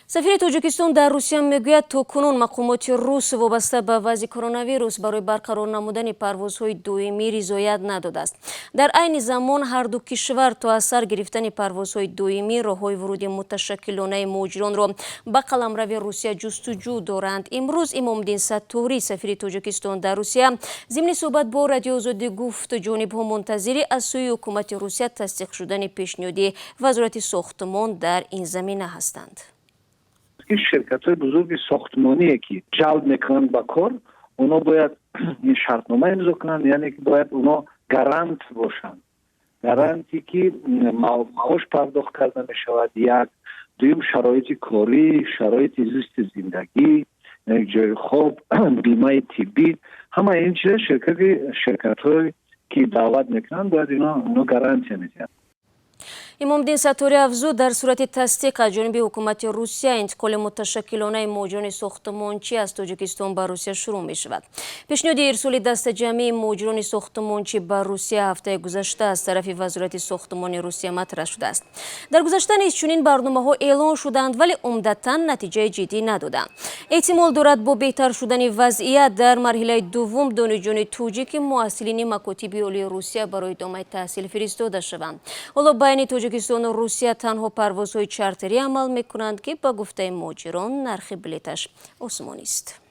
Сафири Тоҷикистон дар Русия мегӯяд, то кунун мақомоти рус вобаста ба вазъи коронавирус барои барқарор намудани парвозҳои доимӣ ризоят надодааст. Дар айни замон ҳарду кишвар то аз сар гирифтани парвозҳои доимӣ роҳҳои вуруди муташаккилонаи муҳоҷиронро ба қаламрави Русия ҷустуҷӯ доранд. Имрӯз Имомдин Сатторӣ, сафири Тоҷикистон дар Русия, зимни суҳбат бо Радиои Озодӣ гуфт, ҷонибҳо мунтазири аз сӯи ҳукумати Русия тасдиқ шудани пешниҳоди Вазорати сохтмон дар ин замина ҳастанд. Ширкатҳои бузурги сохтмоние, ки ҷалб мекунанд ба кор, онҳо бояд ин шартнома имзо кунанд, яъне ки бояд онҳо гарант бошанд, гаранте ки маош пардохт карда мешавад, як, дуюм, шароити корӣ, шароити зисти зиндагӣ, ҷои хоб, бимаи тиббӣ, ҳамаи ин чиза ширкатҳое, ки даъват мекунанд, бояд ино гарантия медиҳанд. Имомдин Сатторӣ афзуд, дар сурати тасдиқ аз ҷониби ҳукумати Русия интиқоли муташаккилонаи муҳоҷирони сохтмончӣ аз Тоҷикистон ба Русия шурӯъ мешавад. Пешниҳоди ирсоли дастаҷамъии муҳоҷирони сохтмончӣ ба Русия ҳафтаи гузашта аз тарафи Вазорати сохтмони Русия матраҳ шудааст. Дар гузашта низ чунин барномаҳо эълон шуданд, вале умдатан натиҷаи ҷиддӣ надоданд. Эҳтимол дорад, бо беҳтар шудани вазъият дар марҳилаи дуввум донишҷӯёни тоҷики муҳассилини макотиби олии Русия барои идомаи таҳсил фиристода шаванд. Ҳоло байни Тоҷикистону Русия танҳо парвозҳои чартерӣ амал мекунанд, ки ба гуфтаи муҳоҷирон нархи билеташ осмонист.